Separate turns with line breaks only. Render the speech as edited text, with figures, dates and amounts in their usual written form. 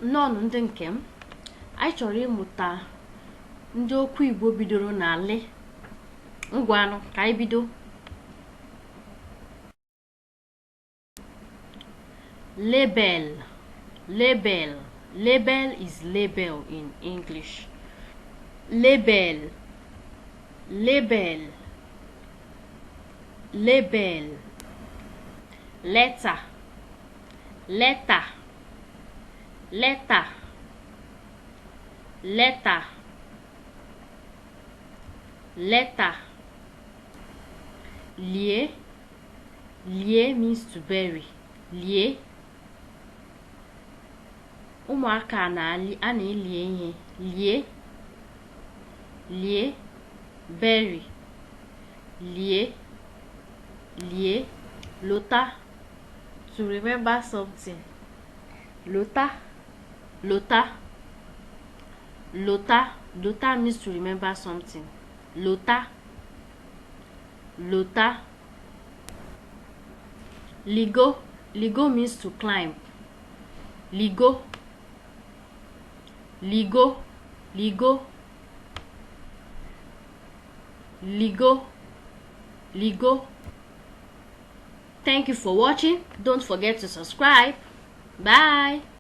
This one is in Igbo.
Nnọọnụ ndị nke m. Anyị chọrọ ịmụta ndị okwu Igbo bidoro na lị. Ngwanụ, ka anyị bido. Label, label. Label is label in English. Label, label, label. Letter, letter, letter, letter, letter. Lie. Lie means to bury. Lie. Ụmụaka a na-elie ihe. Lie, lie, bury. Lie, lie. Lota, to remember something. Lota, lota, lota. Lota means to remember something. Lota, lota. Ligo. Ligo means to climb. Ligo, ligo, ligo, ligo, ligo. Thank you for watching. Don't forget to subscribe. Bye.